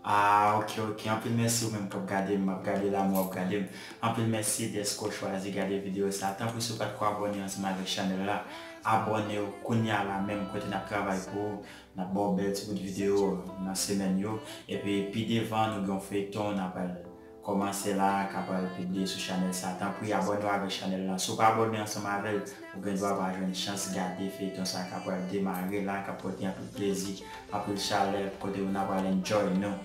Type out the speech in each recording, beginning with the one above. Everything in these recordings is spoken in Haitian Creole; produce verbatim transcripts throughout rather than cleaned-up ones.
Ah, ok, ok. Anpil mèsi ou menm k ap gade m, ap gade la, m w ap gade m. Anpil mèsi dèske w chwazi gade videyo sa. Tanpri, si w pa t ko abòne ansanm avèk chanèl la, abòne w kounye a la menm kote n ap travay pou ou. N ap ba w bèl ti bout videyo nan semèn yo. Epi pi devan, nou gen yon feyton, n ap al kòmanse la, k ap al pibliye sou chanèl sa. Tanpri, abòne w avèk chanèl la. Si w pa abòne ansanm avè l, ou gen dwa pa jwenn chans gade feyton sa k ap al demare la, k ap pote anpil plezi, anpil chalè, kote nou ap al enjoy nou.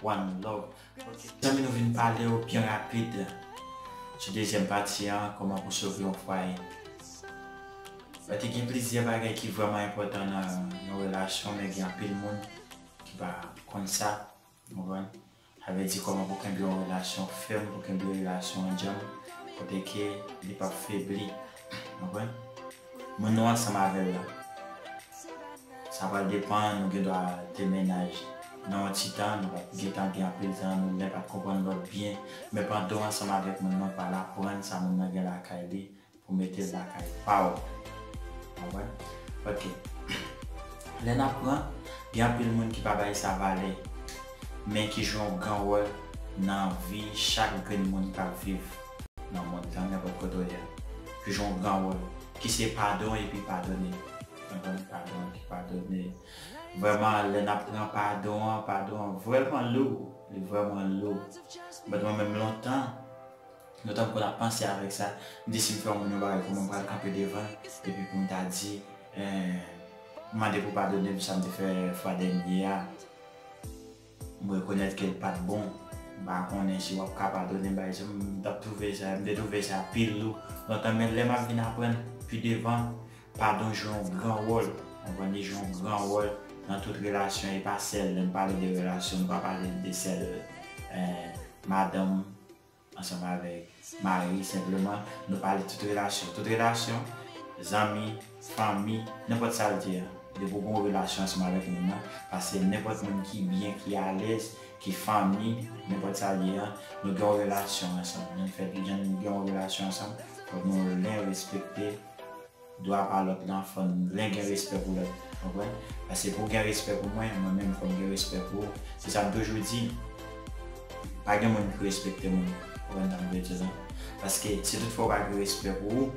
One love. Ok. Zanmi, nou vin pale w byen rapid sou dezyèm pati an, kòman pou sove yon fwaye. Mwen te gen plizyè bagay ki vrèman enpòtan nan yon relasyon, men gen anpil moun ki pa konn sa, w konprann? Sa vle di kòman pou kenbe yon relasyon fèm, pou kenbe yon relasyon an djanm, kote ke li p ap febli, w konprann? Moun nou ansanm avè l la. Sa pral depann, nou gen dwa te mennaj nan yon ti tan, nou pa t gentan gen anpil tan, nou len pa t konprann lòt byen, men pandan w ansanm avèk moun nan, w pral aprann sa moun nan gen lakay li, pou mete l lakay pa w. Konprann? Ok. Lè n ap pran, gen anpil moun ki pa bay sa valè, men ki jwe yon gran wòl nan vi chak grenn moun k ap viv nan mond lan, nenpòt kote w ye a. Ki jwe yon gran wòl, ki se padon epi padone. Konprann? Padon epi padone. Vrèman, lè n ap pran padon an, padon an vrèman lou. Li vrèman lou. But mwen menm lontan, lontan m konn ap panse avèk sa. M di si m fè yon moun yon bagay, kòman m pral kanpe devan l, epi pou m ta di, eh, m mande pou padone m sa m te fè fwa dènye a. M rekonèt ke l pa t bon. M pa konnen si w ap ka padone m, bagay sa, m t ap twouve sa, m te twouve sa pi lou lontan, men lè m ap vin aprann pi devan, padon jwe yon gran wòl. Konprann, li jwe yon gran wòl nan tout relasyon, e pa sèl lè n pale de relasyon, nou pa pale de sèl, eh, madanm ansanm avèk mari, senpleman, nou pale tout relasyon. Tout relasyon, zanmi, fanmi, nenpòt sa l te ye a. Depi w gen yon relasyon ansanm avèk moun nan, paske nenpòt moun ki byen, ki alèz, ki fanmi, nenpòt sa l ye a, nou gen yon relasyon ansanm. Lè n fè, lè n gen yon relasyon ansanm, fòk nou len respekte dwa pa lòt lan, fò n len gen respè pou lòt. Konprann? Paske pou w gen respè pou mwen, mwen menm fò m gen respè pou ou. Se sa m toujou di. Pa gen moun ki respekte moun. Konprann sa m vle di la? Paske si toutfwa w pa gen respè pou ou,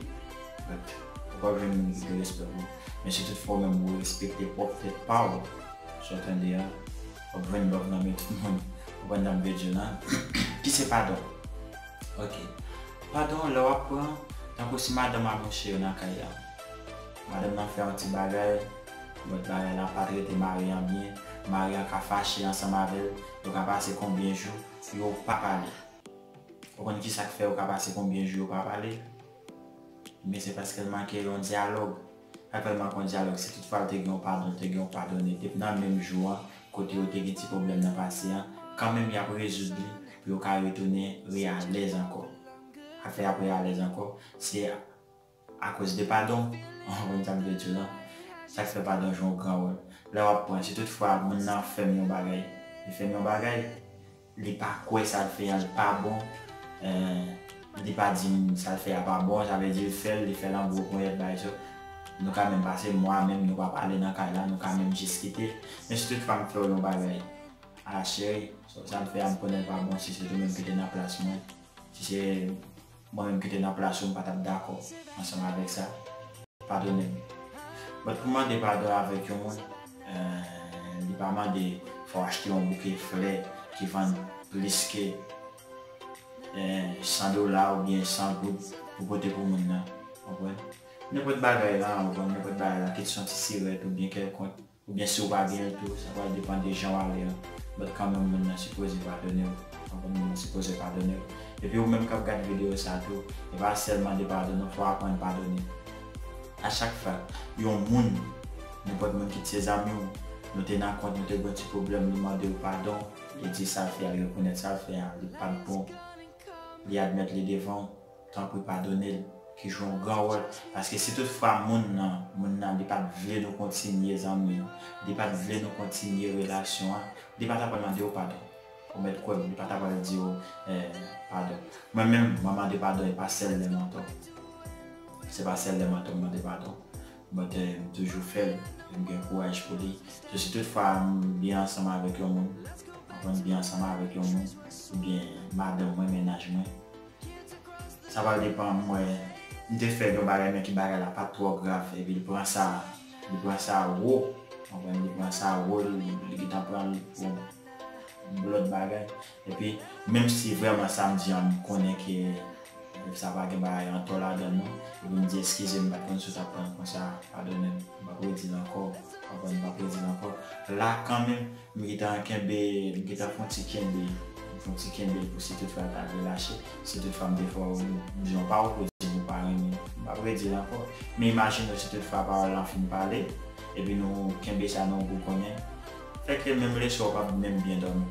but, ou p ap jwenn moun ki gen respè pou ou. Men si toutfwa w menm ou respekte pwòp tèt pa w, sa w tande a, w ap jwenn love nan men tout moun. Konprann sa m vle di la? Ki se padon. Ok. Padon, lè w ap pran, tankou si madanm a mouche yo nan kay la. Madanm nan fè yon ti bagay, lòt bagay la pa trete mari an byen, mari an ka fache ansanm avè l, yo ka pase konbyen jou, yo pa pale. Ou konn ki sa k fè yo ka pase konbyen jou, yo pa pale? Men se paske l manke yon dyalòg. Sa k fè l manke yon dyalòg, si toutfwa l te gen yon padon, l te gen yon padone, depi nan menm jou an, kote yo te gen ti pwoblèm nan pase an, kanmenm y ap rezoud li pou yo ka retounen reyalèz ankò. Sa k fè y ap reyalèz ankò, se akoz de padon. Ou konprann sa m vle di w lan? Sa k fè padon jwe yon gran wòl. Lè w ap pran, si toutfwa moun nan fè m yon bagay, li fè m yon bagay, li pa kwè sa l fè an, li pa bon, eh, li pa di m sa l fè a pa bon, sa vle di l fè l, li fè l an gwo ponyèt bagay sa. Nou ka menm pase mwa menm, nou pa pale nan kay la, nou ka menm jis kite. Men si toutfwa m fè w yon bagay, a cheri, sa, sa m fè a m konnen l pa bon, si se tou menm ki te nan plas mwen, si se mwen menm ki te nan plas ou, m pa t ap dakò ansanm avèk sa. Padone m. But pou mande padon avèk yon moun, eh, li pa mande fò w achte yon bouke flè ki vann plis ke, eh, san dola oubyen san goud pou pote pou moun nan. Konprann? Nenpòt bagay la, ou konn nenpòt bagay la, kit se yon ti sirèt oubyen kèlkonk, oubyen si w pa gen l tou, sa pral depann de jan w ale an. But kanmenm moun nan sipoze padone w. Konprann? Moun nan sipoze padone w. Epi ou menm k ap gade videyo sa tou, e pa sèl mande padon non, fò w aprann padone. A chak fwa, yon moun, nenpòt moun kit se zanmi w, nou te nan kont, nou te gen yon ti pwoblèm, li mande w padon, li di sa l fè a, li rekonèt sa l fè a, li pa t bon, li admèt li devan w, tanpri padone l, ki jwe yon gran wòl. Paske si toutfwa moun nan, moun nan, li pa t vle nou kontinye zanmi an, li pa t vle nou kontinye relasyon an, li pa t ap mande w padon. Ou mèt kwè m, li pa t ap pral di w, eh, padon. Mwen menm, mwen mande padon, e pa sèl lè m antò. Se pa sèl lè m antò m mande padon. But, eh, m toujou fè l, e m gen kouraj pou li. So, si toutfwa m byen ansanm avèk yon moun, Konn byen ansanm avèk yon moun, oubyen madanm mwen, mennaj mwen. Sa va depann, mwen, m te fè yon bagay, men ki bagay la pa t twò grav, epi l pran sa, li pran sa wo, konprann, li pran sa wo, li, li gentan pran l pou yon lòt bagay. Epi, menm si vrèman sa m di an, m konnen ke sa pa gen bagay antò ladan l non, epi m di, eskize m, m pa t konn si w t ap pran l konsa, padone m, m p ap redi l ankò, konprann, m p ap redi l ankò. La, kanmenm, m gentan kenbe, m gentan fè yon ti kenbe, m fè yon ti kenbe pou si toutfwa l ta vle lache, si toutfwa m te fè w, m di yon pawòl pou di m ou pa renmen, m p ap redi l ankò. Men imajine w si toutfwa pawòl lan fin pale, epi nou kenbe sa nan yon bout konnen, fè ke menm leswa w p ap menm byen dòmi.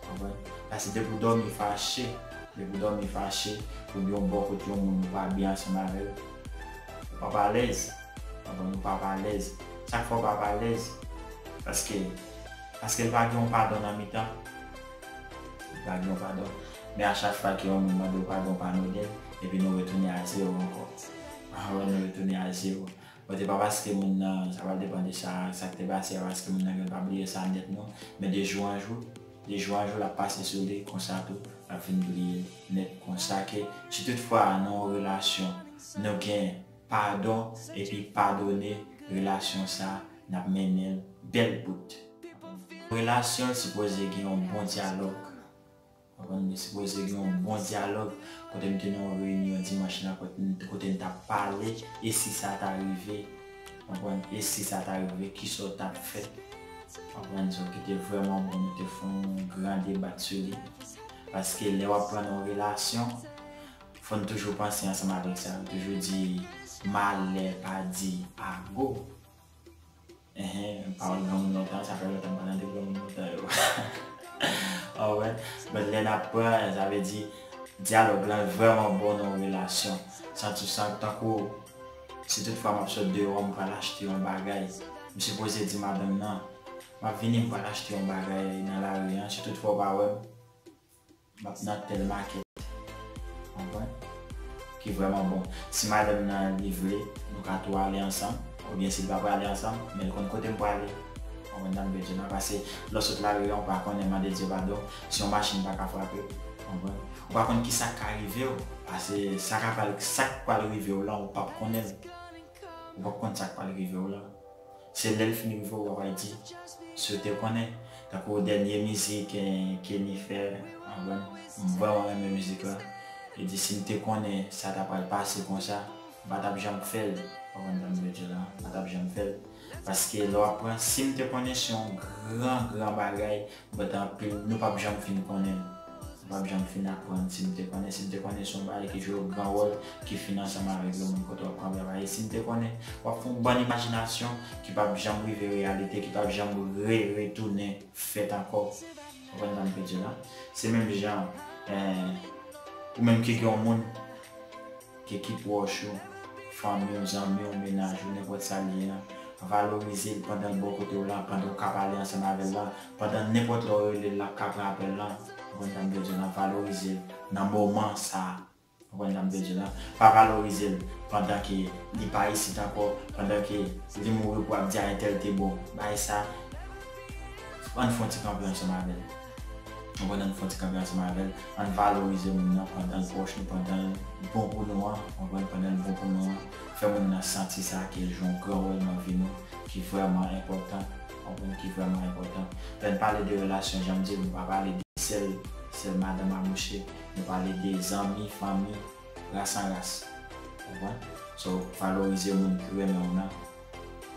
Konprann? Paske depi w dòmi fache, depi w dòmi fache, oubyen w bò kote yon moun ou pa byen ansanm avè l, ou p ap alèz. Konprann? Ou p ap alèz. Sa k fè w p ap alèz? Paske, paske l pa gen yon padon nan mitan. Li pa gen yon padon. Men a chak fwa ke yon moun mande w padon, w pa node l, epi nou retounen a zewo ankò. Konprann? Nou retounen a zewo. Bon, se pa paske moun nan, sa pral depann de sa, sa k te pase a, paske moun nan gen pa bliye sa nèt non. Men de jou an jou, de jou an jou, l ap pase sou li, konsa tou, l ap fin bliye nèt. Konsa ke, si toutfwa nan yon relasyon, nou gen padon epi padone, relasyon sa, n ap mennen l bèl bout. Relasyon sipoze gen yon bon dyalòg. Konprann, li sipoze gen yon bon dyalòg. Kote m te nan yon reyinyon dimanch la, kote n, kote n t ap pale, e si sa ta rive? Konprann, e si sa ta rive, kisa w t ap fè? Konprann, sa ki te vrèman bon, nou te fè yon gran deba sou li. Paske lè w ap pran nan yon relasyon, fò n toujou panse ansanm avèk sa. Yo toujou di, malè pa di ago. Enhen, pawòl granmoun lontan, sa fè lontan m pa tande granmoun lontan yo. Alright. But lè n ap pran, sa vle di, dyalòg lan vrèman bon nan yon relasyon. Santi w san, tankou, si toutfwa m ap sot deyò, m pral achte yon bagay. M sipoze di madanm nan, m ap vini, m pral achte yon bagay nan lari an. Si toutfwa w pa wè m, m ap nan tèl makèt. Konprann? Ki vrèman bon. Si madanm nan li vle, nou ka tou ale ansanm. Oubyen si l pa prale ansanm, men l konn kote m prale. Konprann sa m vle di w la? Paske lè w sot lari an, ou pa konnen, mande Dye padon, si yon machin pa ka frape w. Konprann? Ou pa konn kisa k ka rive w. Paske sa k pral, sa k pral rive w lan, ou p ap konnen l. Ou p ap konn sa k pral rive w lan. Se lè l fin rive w, w ap di, si w te konnen. Tankou dènye mizik, eh, Kenny fè, konprann? M vrèman renmen mizik la. Li di, si m te konnen sa ta pral pase konsa, m pa t ap janm fè l. Konprann sa m vle di w la? M pa t ap janm fè l. Paske lè w ap pran, si m te konnen se yon gran, gran bagay, but anpil, nou p ap janm fin konnen l. M p ap janm fin aprann si m te konnen. Si m te konnen se yon bagay ki jwe yon gran wòl, ki fin ansanm avèk yon moun kote w ap kanpe ap pale. Si m te konnen, w ap fè yon bann imajinasyon ki p ap janm rive reyalite, ki p ap janm re, retounen fèt ankò. Ou konprann sa m vle di w la? Se menm jan, eh, ou menm ki gen yon moun, ke ki pwòch ou, fanmi w, zanmi w, mennaj ou, nenpòt sa l ye a, valorize l pandan l bò kote w la, pandan w ka pale ansanm avè l la, pandan nenpòt lè w rele l, l ap ka pran apèl la. Ou konprann sa m vle di w la, valorize l nan moman sa a. Ou konprann sa m vle di w la, pa valorize l pandan ke li pa isit ankò, pandan ke li mouri pou ap di a entèl te bon. Bagay sa, ann fè yon ti kanpe ansanm avè l. Ou konprann, ann fè yon ti kanpe ansanm avè l. Ann valorize moun nan pandan l pwòch nou, pandan l bon pou nou an. Ou konprann, pandan l bon pou nou an. Fè moun nan santi sa ke l jwe yon gran wòl nan vi nou, ki vrèman enpòtan. Ou konprann, ki vrèman enpòtan. Lè n pale de relasyon, jan m di l, nou pa pale de sèl, sèl madanm a mouche. Nou pale de zanmi, fanmi, ras an ras. Ou konprann? So, valorize moun ki renmen w nan.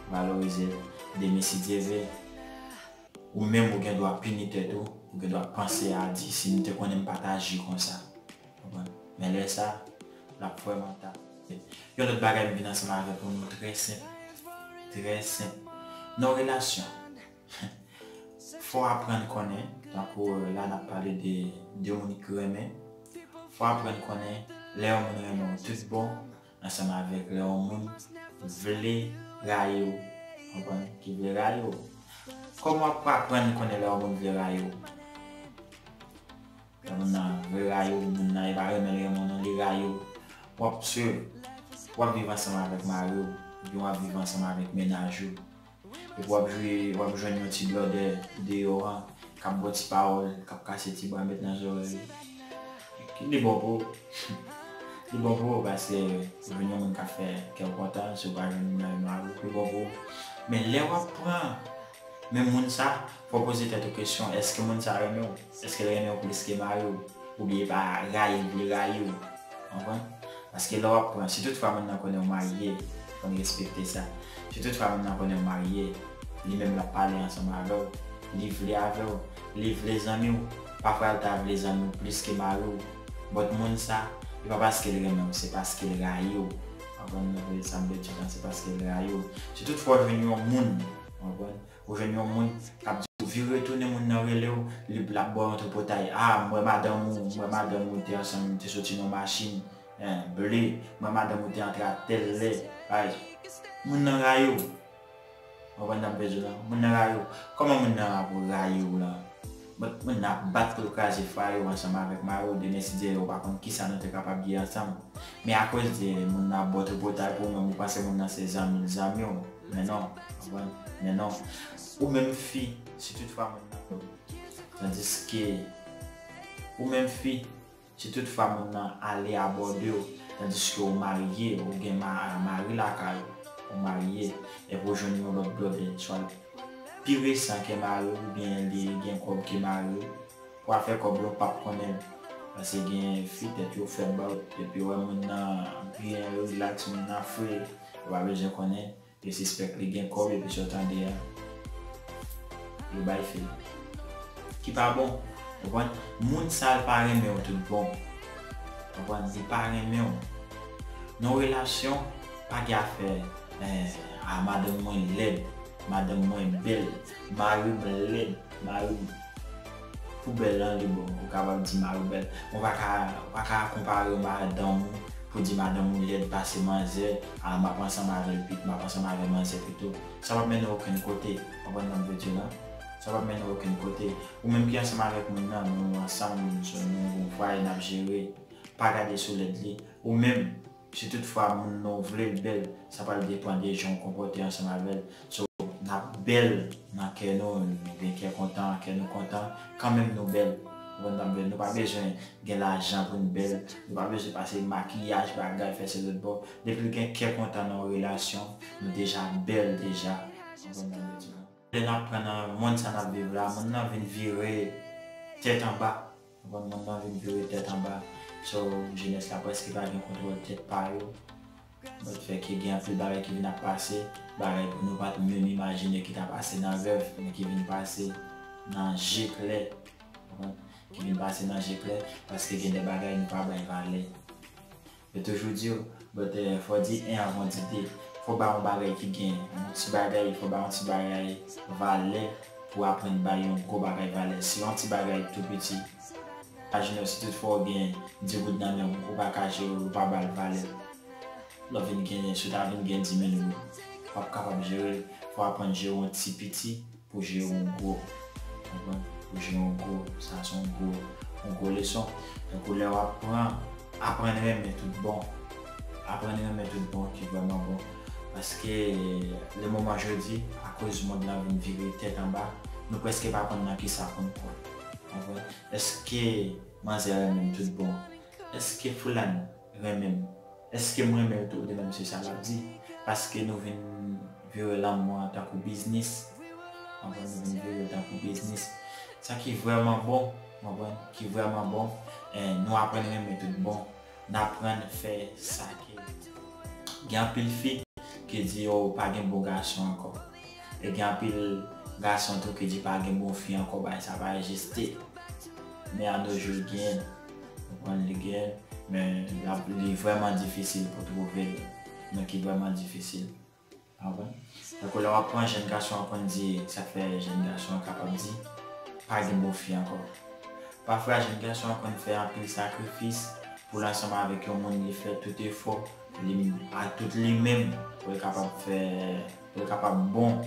Valorize l. Demen, si Dye vle, ou menm ou gen dwa pini tèt ou, ou gen dwa panse a di, si m te konnen m pa t aji konsa. Konprann? Men lè sa, l ap vrèman ta. Yon lòt bagay m vin ansanm avèk yon mo trè senp. Trè senp. Nan relasyon, fò w aprann konnen, tankou, euh, la n ap pale de, de moun ki renmen, fò w aprann konnen lè yon moun renmen w tout bon, ansanm avèk lè yon moun vle rayi w. Konprann? Ki vle rayi w. Kòman w ap aprann konnen lè yon moun vle rayi w? Lè moun nan vle rayi w, moun nan e pa renmen l renmen w non, li rayi w. W ap swiv, w ap viv ansanm avèk mari w, oubyen w ap viv ansanm avèk mennaj ou. Epi w ap jwe, w ap jwenn yon ti blòdè deyò an k ap ba w ti pawòl, k ap kase ti bwa met nan zòrèy. Li bon pou ou. Li bon pou ou paske ou jwenn yon moun k ap fè kè w kontan, si w pa jwenn moun nan mari w, li bon pou ou. Men lè w ap pran menm moun sa, fò w poze tèt ou kesyon, èske moun sa renmen w? Èske l renmen w plis ke mari w? Oubyen e pa rayi l vle rayi w? Konprann? Paske lè w ap pran, si tout fwa moun nan konnen w marye, fò n respekte sa. Si tout fwa moun nan konnen w marye, li menm l ap pale ansanm avè w, li vle avè w, li vle zanmi w, pafwa l ta vle zanmi w plis ke mari w. But moun sa, e pa paske l renmen w, se paske l rayi w. Konprann sa m vle di w lan, se paske l rayi w. Si tout fwa w jwenn yon moun, konprann? Ou jwenn yon moun k ap di w vire tounen, moun nan rele w, li l ap ba w yon tripotay. Ah, m wè madanm ou, m wè madanm ou te ansanm, te soti nan machin, eh, ble. M wè madanm ou te antre a tèl lè. Ay, moun nan rayi w. Ou konprann sa m vle di w lan? Moun nan rayi w. Kòman moun nan ap rayi w lan? Bon, moun nan ap bat pou l kraze fwaye w ansanm avèk mari w, demen si Dye vle ou pa konn kisa nou te kapab ye ansanm. Men akoz de moun nan ap ba w tripotay pou ou menm, ou panse moun nan se zanmi l, zanmi w. Men non, konprann? Men non. Ou menm fi, si tout fwa moun nan, tandiske ou menm fi, si tout fwa moun nan ale abòde w, tandiske ou marye, ou gen ma-, mari lakay ou, ou marye, epi ou jwenn yon lòt blòdè, swa l pi resan ke mari w, oubyen li gen kòb ke mari w, pou afè kòb la, ou p ap konnen l. Paske gen fi tèt yo fèb, epi wè moun nan byen relax, moun nan fre, yo pa bezwen konnen, yo sispèk li gen kòb, epi sa w tande a, yo bay fil. Ki pa bon, konprann? Moun sa l pa renmen w tout bon. Konprann? Li pa renmen w. Nan relasyon, pa gen afè, eh, ah, madanm mwen lèd, madanm mwen bèl, mari m lèd, mari m poubèl lan li bon, ou kapab di mari w bèl. Ou pa ka, ou pa ka konpare madanm ou pou di madanm ou lèd pase manzè, ah, m ap ansanm avè l pit, m ap ansanm avè manzè pito. Sa p ap mennen w okenn kote, konprann sa m vle di w lan? Sa p ap mennen w okenn kote. Ou menm ki ansanm avèk moun nan, nou ansanm, nou, nou gon fwaye n ap jere, pa gade sou lèd li. Ou menm, si tout fwa moun nan w vle l bèl, sa pral depann de jan w konpòte ansanm avè l. So, n ap bèl nan kè nou, nou gen kè kontan, kè nou kontan, kanmenm nou bèl. Ou konprann sa m vle di w lan? Nou pa bezwen gen lajan pou n bèl, nou pa bezwen pase makiyaj, bagay, fè se lòt bò. Depi l gen kè kontan nan yon relasyon, nou deja bèl deja. Ou konprann sa m vle di w lan? Lè n ap pran nan mond sa n ap viv la, mond nan vin vire tèt anba. Ou konprann? Mond nan vin vire tèt anba. So, jenès la prèske pa gen kontwòl tèt pa yo. But fè ke gen anpil bagay ki vin ap pase, bagay nou pa t menm imajine ki ta pase nan rèv, men ki vin pase nan je klè. Ou konprann? Ki vin pase nan je klè, paske gen de bagay nou pa bay valè. Yo toujou di w, but, eh, fò di en avan di de. Fò ba yon bagay ki gen yon ti bagay, fò ba yon ti bagay valè pou aprann bay yon gwo bagay valè. Si yon ti bagay tou piti, imajine w, si tout fwa w gen di goud nan men w, ou pa ka jere l, ou pa ba l valè. Lè w vin gen, si w ta vin gen di mil goud, w ap kapab jere l, fò w aprann jere yon ti piti pou jere yon gwo. Konprann? Pou jere yon gwo, sa se yon gwo, yon gwo leson. Tankou lè w ap pran, aprann renmen tout bon. Aprann renmen tout bon ki vrèman bon. Paske le moman jodi, akoz mond lan vin vire tèt anba, nou prèske pa konn nan kisa pou n kwè. Konprann? Èske manzè renmen m tout bon? Èske Foulàn renmen m? Èske m renmen l tou? Ou te menm se sa l ap di. Paske nou vin vire lanmou an tankou biznis. Konprann? Nou vin vire l tankou biznis. Sa ki vrèman bon, konprann? Ki vrèman bon, eh, nou aprann renmen tout bon. N aprann fè sa ke gen anpil fi ki di, "Oh, pa gen bon gason ankò." E gen anpil gason tou ki di pa gen bon fi ankò, bagay sa pa egziste. Men a no jou li genyen l. Konprann? Li genyen l, men l ap, li vrèman difisil pou twouve l. Men ki vrèman difisil. Konprann? Tankou lè w ap pran jèn gason an konn di, sa k fè jèn gason an kapab di, pa gen bon fi ankò. Pafwa, jèn gason an konn fè anpil sakrifis pou l ansanm avèk yon moun, li fè tout efò, li, a tout li menm, pou l kapab fè, pou l kapab bon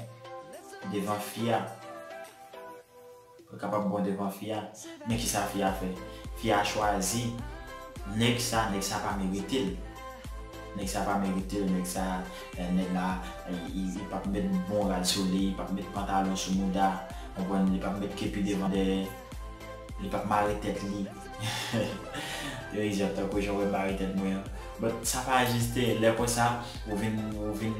devan fi a. Pou l kapab bon devan fi a. Men kisa fi a fè? Fi a chwazi nèg sa, nèg sa pa merite l. Nèg sa pa merite l, nèg sa, eh, nèg la, eh, li, li p ap met bon rad sou li, li p ap met pantalon sou mouda. Konprann, li p ap met kepi devan dèyè, li p ap mare tèt li. Yo egzak tankou jan w wè mare tèt mwen an. But sa pa egziste, lè konsa, ou vin, ou vin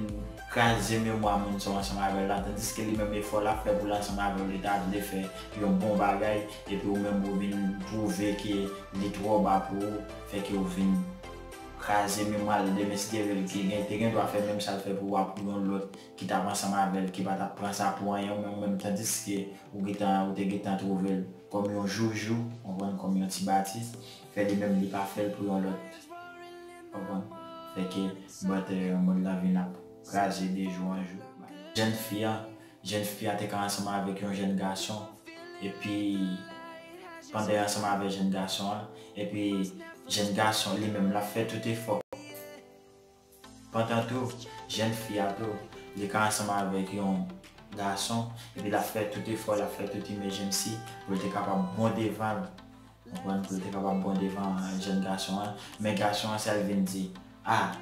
kraze memwa moun sa w ansanm avè l la, tandiske li menm efò l ap fè pou l ansanm avè w, li ta vle fè yon bon bagay, epi ou menm ou vin twouve ke li twò ba pou ou, fè ke ou vin kraze memwa l, demen si Dye vle, li gen, te gen dwa fè menm sa l fè pou ou a pou yon lòt ki t ap ansanm avè l, ki pa t ap pran sa pou anyen, ou menm, ou menm, tandiske ou gentan, ou te gentan twouve l kòm yon joujou, konprann, kòm yon ti batis, fè li menm li pa fè l pou yon lòt. Konprann? Fè ke, but, euh, moun nan vin ap kraze de jou an jou. Jèn fi an, jèn fi a te ka ansanm avèk yon jèn gason, epi pandan y ansanm avèk jèn gason an, epi jèn gason li menm l ap fè tout efò. Pandan tou, jèn fi a tou, li ka ansanm avèk yon gason, epi l ap fè tout efò, l ap fè tout emergency pou l te kapab bon devan l. Konprann, pou l te kapab bon devan jèn gason an. Men gason an sèl vin di, "Ah,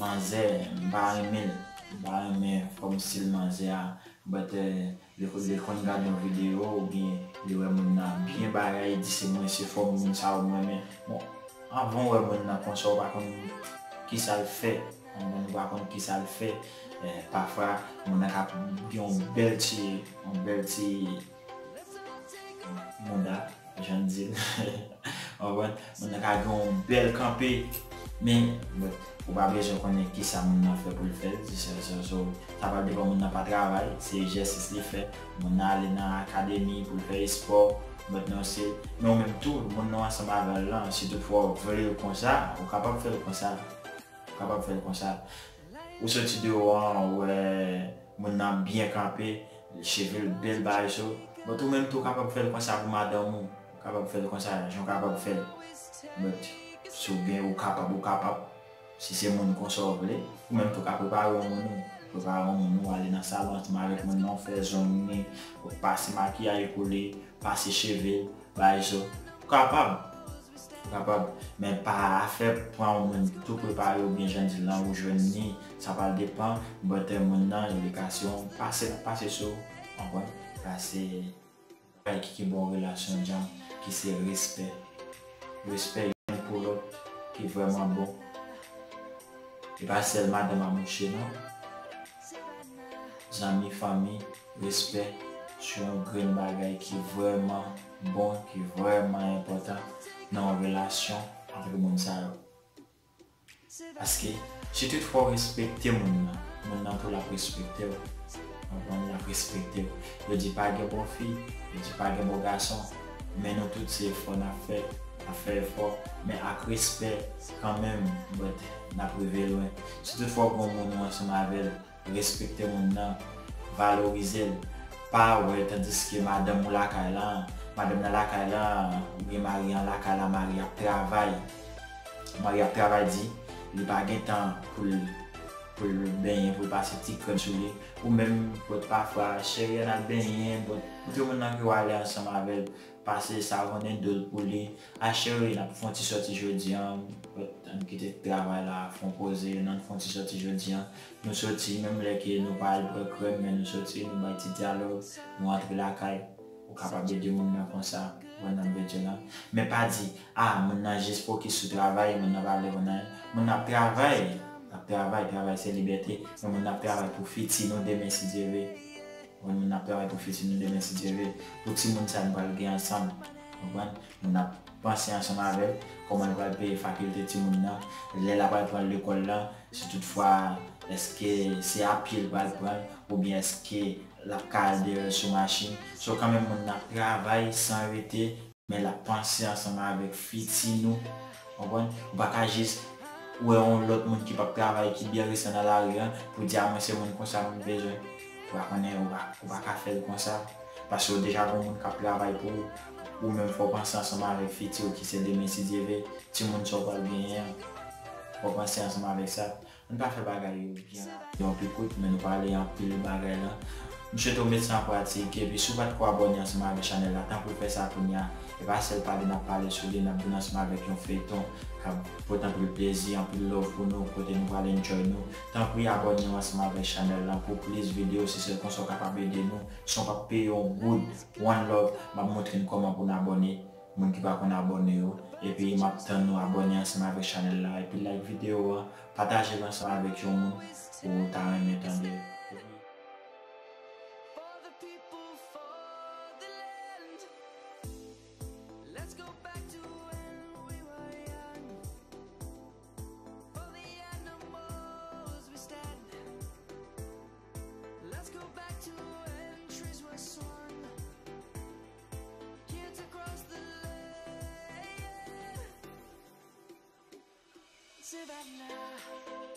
manzè, m pa renmen l. M pa renmen fòm stil manzè a." But, euh, li, li konn gade yon videyo oubyen li wè moun nan byen bagay, li di, "Se mwen, se fòm moun sa yo m renmen." Bon, anvan w wè moun nan konsa, ou pa konn kisa l fè. Ou pa konn kisa l fè. Eh, pafwa, moun nan ka gen yon bèl ti, yon bèl ti mouda, jan n di l. Ou konprann? Moun nan ka gen yon bèl kanpe, men, bon, ou pa bezwen konnen kisa moun nan fè pou l fè l. So, so, so, sa pral depann moun nan pa travay, se egzèsis li fè. Moun nan ale nan akademi pou l fè espò, but non se, men ou menm tou, moun nan ansanm avè l lan, si toutfwa w vle l konsa, ou kapab fè l konsa. Ou kapab fè l konsa. Ou soti deyò an, ou wè moun nan byen kanpe, cheve l bèl bagay so. But ou menm tou kapab fè l konsa pou madanm ou. Ou kapab fè l konsa, jan w kapab fè l. But si w gen, ou kapab, ou kapab. Si se moun konsa w vle, ou menm tou ka prepare yon moun ou. Prepare yon moun ou, ale nan salon ansanm avèk moun nan, ou fè zong li, ou pase makiyaj pou li, pase cheve l, bagay so. Ou kapab. Ou kapab. Men pa afè pran yon moun tou prepare oubyen jan di lan ou jwenn li. Sa pral depann, but moun nan, edikasyon, pase l ap pase sou ou. Konprann? Pase bagay ki, ki bon relasyon djanm, ki se respè. Respè youn pou lòt, ki vrèman bon. E pa sèl madanm a mouche, non. Zanmi, fanmi, respè, se yon grenn bagay ki vrèman bon, ki vrèman enpòtan nan yon relasyon ant moun sa yo. Paske, si toutfwa w respekte moun nan, moun nan tou l ap respekte w. Konprann, l ap respekte w. Yo di pa gen bon fi, yo di pa gen bon gason, men nou tout se efò n ap fè, n ap fè efò, men ak respè kanmenm, but n ap rive lwen. Si toutfwa w gen yon moun ou ansanm avè l, respekte moun nan, valorize l. Pa wè tandiske madanm ou lakay la, madanm nan lakay la, oubyen mari an lakay la, mari ap travay. Mari ap travay di, li pa gen tan pou l, pou l benyen, pou l pase ti krèm sou li. Ou menm, but pafwa, cheri an al benyen, but montre moun nan ke w ale ansanm avè l, pase savonnen do l pou li. A cheri, n ap fè yon ti sòti jodi an, but ann kite travay la, fè yon poze, ann fè yon ti sòti jodi an. Nou soti, menm lè ke nou pa al pran krèm, men nou soti, nou bay ti dyalòg, nou antre lakay. Ou kapab ede moun nan konsa, ou konprann sa m vle di w lan. Men pa di, ah, moun nan jis fokis sou travay, moun nan pa vle konn anyen. Moun nan ap travay, ap travay, travay se libète, men moun nan ap travay pou fiti nou demen si Dye vle. Moun nan ap travay pou fiti nou demen si Dye vle. Pou timoun sa nou pral gen ansanm, konprann? Moun nan ap panse ansanm avè l, kòman l pral peye fakilte timoun nan, lè l ap al pran l lekòl lan, si toutfwa, èske se a pye l pral pran l, oubyen èske l ap ka al dèyè l sou machin. So, kanmenm, moun nan ap travay san rete, men l ap panse ansanm avèk fiti nou. Konprann? Ou pa ka jis wè yon lòt moun ki p ap travay, ki byen rete nan lari an, pou di, "A, mwen se moun konsa mwen bezwen." Ou pa konnen, ou pa, ou pa ka fè l konsa. Paske w deja gen yon moun k ap travay pou ou. Ou menm fò w panse ansanm avèk fiti w ki se demen si Dye vle, timoun sa w pral genyen an. Fò w panse ansanm avèk sa. Ann pa fè bagay yo byen rapid. Yon pi kout, men nou pale anpil bagay la. M swete w met sa an pratik, epi si w pa t ko abòne ansanm avèk chanèl la, tanpri fè sa kounye a. E pa sèl pale n ap pale sou li, n ap vin ansanm avèk yon feyton k ap pote anpil plezi, anpil love pou nou, kote nou pral enjoy nou. Tanpri abòne w ansanm avèk chanèl la pou plis videyo, se sèl konsa w kapab ede nou, san w pa peye yon goud. One love, m ap montre n kòman pou n abòne, moun ki pa konn abòne yo. Epi m ap tann nou abòne ansanm avèk chanèl la, epi like videyo a, pataje l ansanm avèk yon moun ou ta renmen tande. For the people, for the land. Let's go back to when we were young. For the animals we stand. Let's go back to when trees were swung. Kids across the land. Savannah.